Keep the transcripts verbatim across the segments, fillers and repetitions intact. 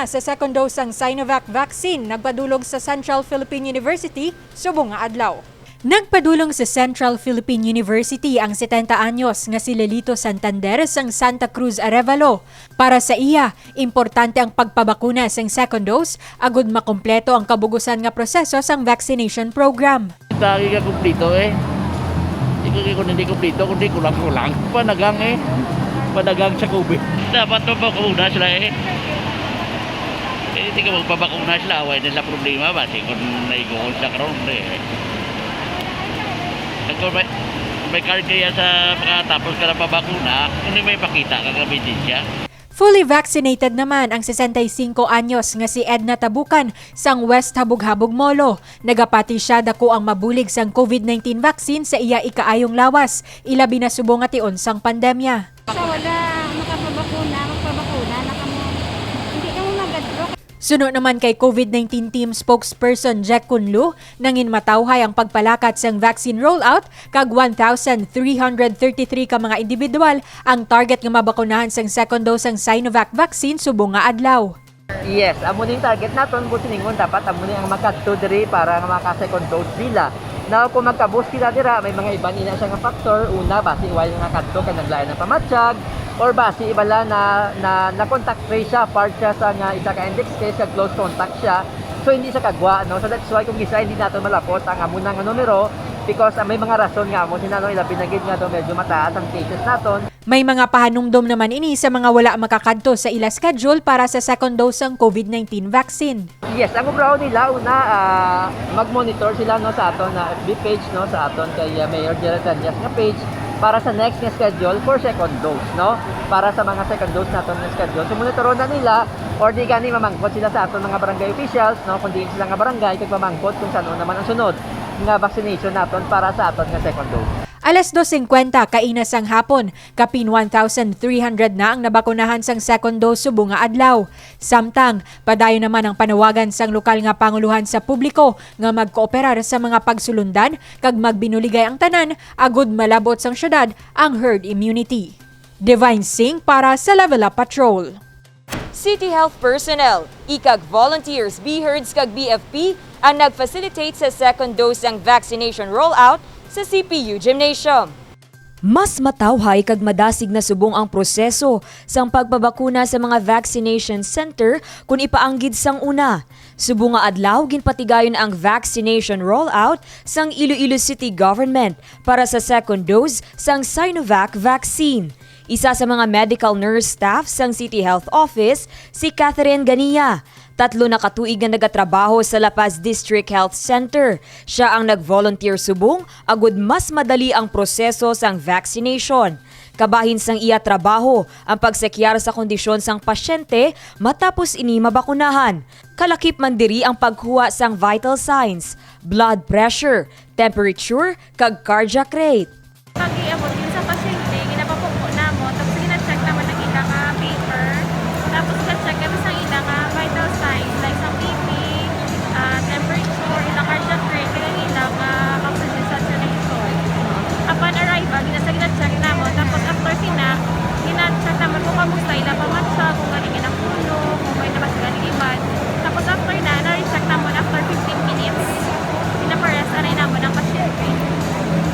Sa second dose sang Sinovac vaccine, nagpadulong sa Central Philippine University subong nga adlaw. Nagpadulong sa Central Philippine University ang setenta anyos nga si Lelito Santander sang Santa Cruz, Arevalo. Para sa iya, importante ang pagpabakuna sang second dose agud makompleto ang kabugusan nga proseso sang vaccination program. Lagi ka kumplito eh. Ikaw, ikaw hindi kumplito, kundi kulang-kulang. Panagang eh. Panagang sa COVID. Dapat mapabakuna sila eh. Eh, di ka magpabakuna sila, away nila problema ba? Di ko naigoon sa karon eh. Ako may, may card kaya sa pagkatapos ka na pabakuna, kung di may pakita ka ng ebidensya. Fully vaccinated naman ang sesenta y cinco anyos nga si Edna Tabukan sang West Habog-Habog, Molo. Nagapati sia dako ang mabulig sang COVID nineteen vaccine sa iya ikaayong lawas, ilabi na subong nga tion sang pandemya. Sa wala makapabakuna, magpabakuna na kamo. Hindi kamo magadto. Suno naman kay COVID nineteen team spokesperson Jack Kunlu, nangin matawhay ang pagpalakat sang vaccine rollout kag one thousand three hundred thirty-three ka mga individual ang target nga mabakunahan sang second dose sang Sinovac vaccine subong nga adlaw. Yes, amo ning target naton, buot silingon dapat amo ni ang makadto diri para nga maka-second dose nila. Now, kung magka-boost sila dira, may mga iban ina siya nga factor. Una, basi way nga kadto kay naglain ang pamatyag, or basi iba la na, na, na contact trace siya, part siya sa nga isa ka index case, kag close contact siya. So, hindi siya kagwa, no? So, that's why kung isa, hindi naton malapot ang amo na nga numero because, ah, may mga rason nga amo sina, no? Ilabi na gid nga daw medyo mataas ang cases naton. May mga pahanumdom naman ini sa mga wala makakadto sa ila schedule para sa second dose sang COVID nineteen vaccine. Yes, ang obrahon nila, una, ah, mag-monitor sila, no, sa aton na F B page, no, sa aton kay, ah, Mayor Gerald Cañas nga page para sa next nga schedule for second dose, no? Para sa mga second dose naton nga schedule. So, monitoron na nila, or di gani mamangkot sila sa aton mga barangay officials, no, kung diin sila nga barangay, kag mamangkot kung san-o naman ang sunod nga vaccination naton para sa aton nga second dose. Alas dos singkwenta kaina sang hapon, kapin one thousand three hundred na ang nabakunahan sang second dose subong nga adlaw. Samtang, padayon naman ang panawagan sang lokal nga pangulohan sa publiko nga magkooperar sa mga pagsulundan kag magbinuligay ang tanan agud malab-ot sang syudad ang herd immunity. Divine Singh para sa Level Up Patrol. City Health personnel, ikag volunteers, B herds kag B F P ang nag-facilitate sa second dose sang vaccination rollout sa C P U Gymnasium. Mas matawhay kag madasig na subong ang proseso sang pagpabakuna sa mga vaccination center kon ipaanggid sang una. Subong nga adlaw, ginpatigayon ang vaccination rollout sang Iloilo City Government para sa second dose sang Sinovac vaccine. Isa sa mga medical nurse staff sang City Health Office, si Catherine Ganiya. Tatlo na ka tuig nga nagatrabaho sa La Paz District Health Center. Sia ang nag-volunteer subong agud mas madali ang proseso sang vaccination. Kabahin sang iya trabaho ang pagsekyar sa kondisyon sang pasyente matapos ini mabakunahan. Kalakip man diri ang pagkuha sang vital signs, blood pressure, temperature, kag cardiac rate. Pag-iabot din sa pasyente, ginapapupo namo, tapos gina-check naman ang ila nga paper. Tapos gina-check kami sa ila nga vital signs, like sa B P, ah, temperature, ila cardiac rate, kag ang ila nga oxygen saturation. Upon arrival, gina-, gina-check namo. Tapos after sina, gina-check naman kung kamusta ila pamatyag, kung galing ginapuno, kung may nabas galing iban. Tapos after na, na-recheck naman after fifteen minutes. Pinaparehas anay naman ang pasyente.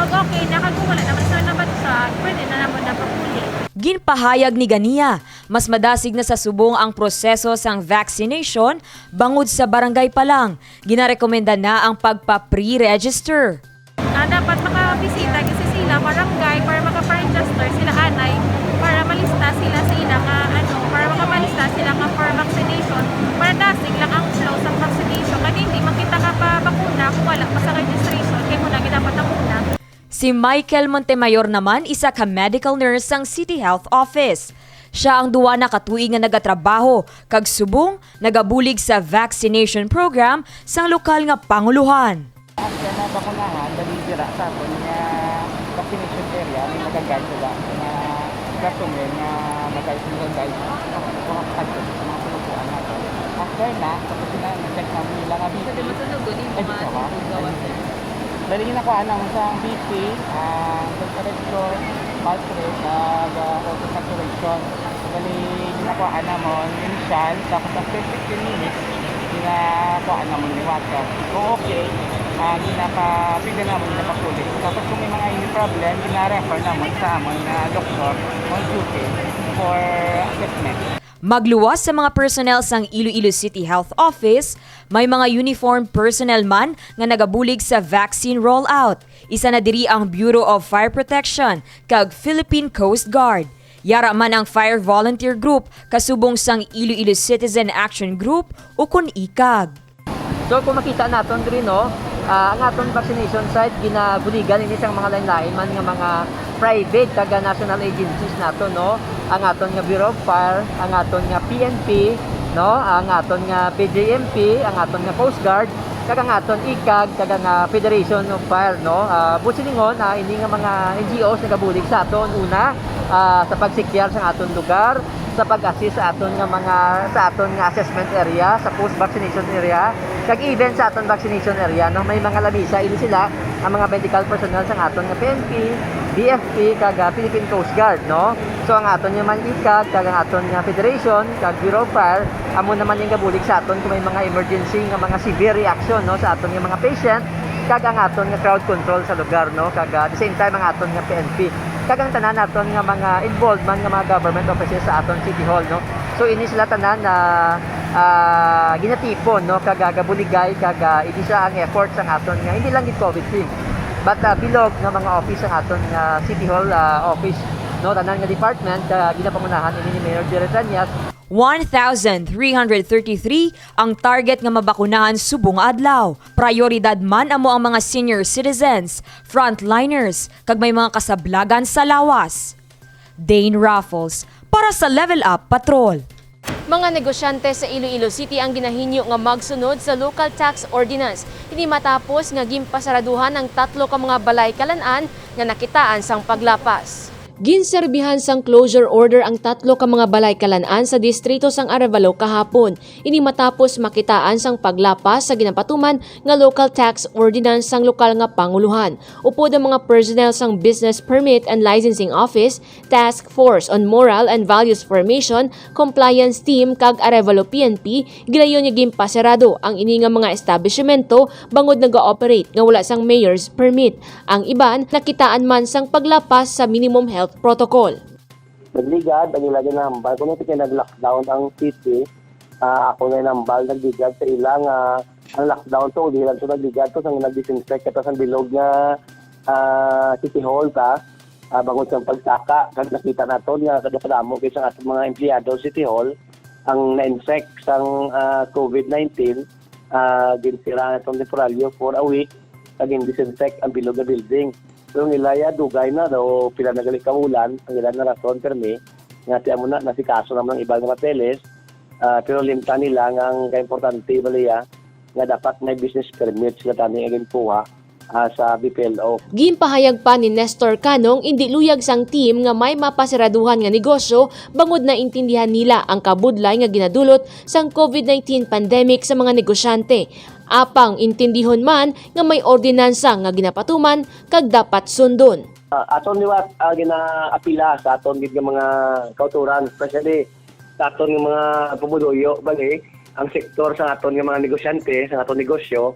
Pag okay na, kag kung wala naman sila nabatyag, pwede na naman na papuli. Ginpahayag ni Ganiya, mas madasig na sa subong ang proseso sang vaccination bangod sa barangay pa lang. Ginarekomenda na ang pagpa-pre-register. Ah, dapat makabisita kasi sila barangay para makaparegister sila anay, para malista sila sa ila nga, ano, para makamalista sila nga for vaccination, para dasig lang ang flow sa vaccination. Kani hindi man kita kapabakuna kung wala pa sa registration, kay muna gid dapat ang una. Si Michael Montemayor naman, isa ka medical nurse sang City Health Office. Sia ang duwa na ka tuig nga nagatrabaho kag subong nagabulig sa vaccination program sang lokal nga pangulohan. Ang mga bakunahan, dali dira sa aton nga vaccination area, may nagaguide sila nga personnel nga mag-guide, mag-guide sa mga pagkakas sa mga pulutuan natin. After na, tapos sila, na-check namin nila nga B P. Ay, di ka ba? Dali ginakuha naman sa B P, ang temperature, pulse rate, kag, ah, oxygen saturation. Dali Kuhaan namon initial, tapos after fifteen minutes, ginakuhaan namon liwat. Kung okay, ah, ginapa-, pwede namon ginapasulit. Tapos kung may mga any problem, gina-refer namon sa amon nga doktor on duty for assessment. Magluwas sa mga personnel sang Iloilo City Health Office, may mga uniformed personnel man nga nagabulig sa vaccine rollout. Isa na diri ang Bureau of Fire Protection kag Philippine Coast Guard. Yara man ang Fire Volunteer Group kasubong sang Iloilo Citizen Action Group, ukon ikag. So, kung makita naton diri, no, ah, ang aton vaccination site ginabuligan ini sang mga lain-lain man nga mga private kag national agencies naton, no. Ang aton nga Bureau of Fire, ang aton nga P N P, no, ang aton nga P J M P, ang aton nga Coast Guard, kag ang aton ikag, kag ang, ah, Federation of Fire, no. Ah, buot silingon, ah, ini nga mga N G Os nagabulig sa aton una, ah, sa pag-secure sang aton lugar, sa pag-assist sa aton nga mga, sa aton nga assessment area, sa post-vaccination area, kag even sa aton vaccination area, no, may mga lamisa ini sila, ang mga medical personnel sang aton nga P N P, B F P, kag, ah, Philippine Coast Guard, no. So, ang aton nga man ikag, kag ang aton nga federation, kag Bureau of Fire, amo naman yung gabulig sa aton kung may mga emergency nga mga severe reaction, no, sa aton nga mga patient, kag ang aton nga crowd control sa lugar, no, kag, ah, at the same time ang aton nga P N P. Kag ang tanan naton nga mga involved man nga mga government offices sa aton City Hall, no? So, ini sila tanan na, ah, ginatipon, no? Kag, ah, gabuligay, kag, ah, ini siya ang effort sang aton nga, hindi lang gid COVID team, but, ah, bilog nga mga office sang aton nga City Hall, ah, office, no? Tanan nga department, ah, ginapangunahan ini ni Mayor Jerry Treñas. One thousand three hundred thirty-three ang target nga mabakunahan subong adlaw. Prayoridad man amo ang mga senior citizens, frontliners, kag may mga kasablagan sa lawas. Dane Raffles para sa Level Up Patrol. Mga negosyante sa Iloilo City ang ginahingyo nga magsunod sa local tax ordinance. Ini matapos nga ginpasaraduhan ang tatlo ka mga balay kalan-an nga nakitaan sang paglapas. Ginserbihan sang closure order ang tatlo ka mga balay kalan-an sa distrito sang Arevalo kahapon. Ini matapos makitaan sang paglapas sa ginapatuman nga local tax ordinance sang lokal nga panguluhan. Upod ang mga personnel sang Business Permit and Licensing Office, Task Force on Moral and Values Formation, Compliance Team, kag Arevalo P N P, gilayon nga ginpasarado ang ini nga mga establishmento bangod naga-operate nga wala sang mayor's permit. Ang iban nakitaan man sang paglapas sa minimum health protocol. Nagligad ang ila ginahambal. Kuno kay nag-lockdown ang city, ah, ako nga nambal nagligad sa ila nga ang lockdown to, di lang to nagligad to, sang nag-disinfect ka to sa bilog nga, ah, City Hall ta, ah, bangod sa pagsaka, kag nakita naton nga kada kadamo kay sa aton mga empleyado sa City Hall ang na-infect sang, ah, COVID nineteen, ah, ginsira naton temporaryo for a week, kag gin-disinfect ang bilog nga building. Pero ang ila ya dugay na daw, pila na gali ka bulan, ang ila na rason, permi, nga ti amo na, nasikaso naman ang iban nga papeles, ah, pero limtan nila nga ang kaimportante, baliya, nga dapat may business permit sila tani nga ginkuha, ah, sa B P L O. Ginpahayag pa ni Nestor Canong, indi luyag sang team nga may mapasiraduhan nga negosyo bangod naintindihan nila ang kabudlay nga ginadulot sang COVID nineteen pandemic sa mga negosyante. Apang intindihon man nga may ordinansa nga ginapatuman kag dapat sundon. Ah, aton liwat, ah, ginaapila sa aton gid nga mga kauturan, especially sa aton nga mga pumuluyo, bali, ang sektor sa aton nga mga negosyante, sa aton negosyo,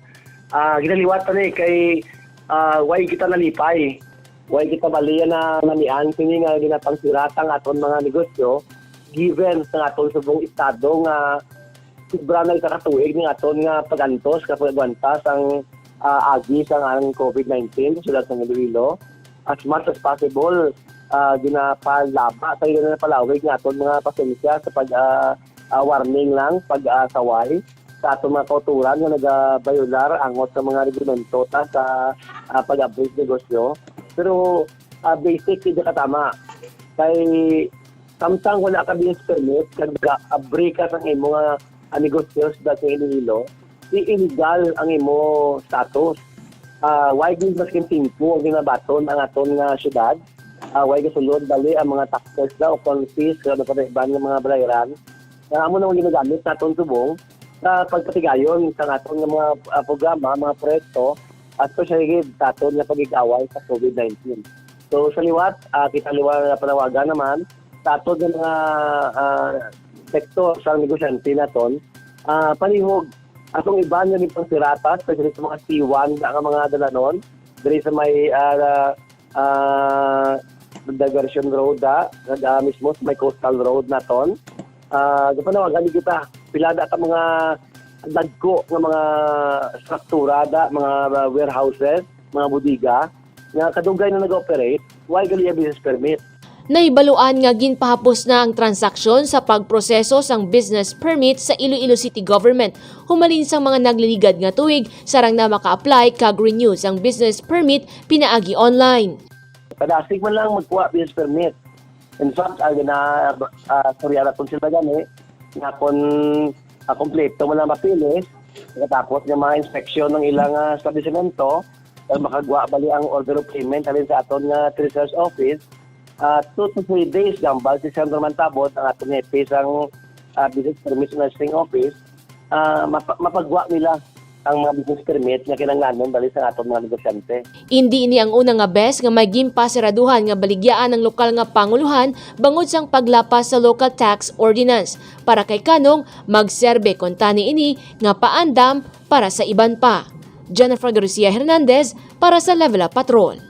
ah, ginaliwat pa ni kay, ah, way kita nalipay, way kita bali na namian sini nga ginapangsirata ang aton mga negosyo, given sa aton subong estado nga sobra na isa ka tuig ning aton nga pag-antos, ka pag-agwanta sang, ah, agi sang ang COVID nineteen sa siyudad sang Iloilo. As much as possible, ah, ginapalaba sa ginapalawig nga aton mga pasensya sa pag, ah, ah, warning lang, pag, ah, saway sa aton mga kauturan nga nagabayolar angot sa mga reglamento ta sa, ah, pag-abri sa negosyo. Pero, ah, basic, di ka tama. Kay samtang wala ka business permit, kag ga-, abri ka sang imo nga, ah, negosyo sa dating Iloilo, i-, illegal ang imo status. Ah, why gid maskin timpo ang ginabaton ang aton nga syudad? Ah, why gasulod dali ang mga taxes daw o fees sa iban nga mga balayran? Nga amo na ang ginagamit naton subong sa pagpatigayon sa aton nga mga, ah, programa, mga proyekto, especially gid sa aton nga pag-ig-away sa COVID nineteen. So, sa liwat, ah, kita liwat nga panawagan naman, sa aton nga mga, ah, sektor sang negosyante naton, ah, palihog atong iban nga nagpangsirata, especially sa mga C one nga mga dalanon, diri sa may, ah, ah, Diversion Road, ah, ah, mismo sa may Coastal Road naton. Ah, gapanawagan ni kita, pila na ka mga dagko nga mga struktura da, mga, ah, warehouses, mga bodega, nga kadugay na nag-operate, wala gali ang business permit. Nahibaluan nga ginpahapos na ang transaksyon sa pagproseso sang business permit sa Iloilo City Government humalin sang mga nagliligad nga tuig, sarang na maka-apply kag renew sang business permit pinaagi online. Kadasig man lang magkuha business permit. In fact, ang na uh, surya naton sila gani nga kung uh, kompleto man lang mapilis, pagkatapos ng mga inspeksyon ng ilang uh, establishmento, ang makagwa bali ang order of payment halin sa aton nga treasurer's office, uh, two to three days gambal si Senator Mantabot ang aton nga sang uh, business permit sa registering office, uh, mapa- mapagwa nila ang mga business permit nga kinahanglanon bali sa aton mga negosyante. Indi ini ang una nga bes nga may ginpasiraduhan nga baligyaan ang lokal nga panguluhan bangod sang paglapas sa local tax ordinance. Para kay Kanong, magserbe kuntani ini nga paandam para sa iban pa. Jennifer Garcia Hernandez para sa Level Up Patrol.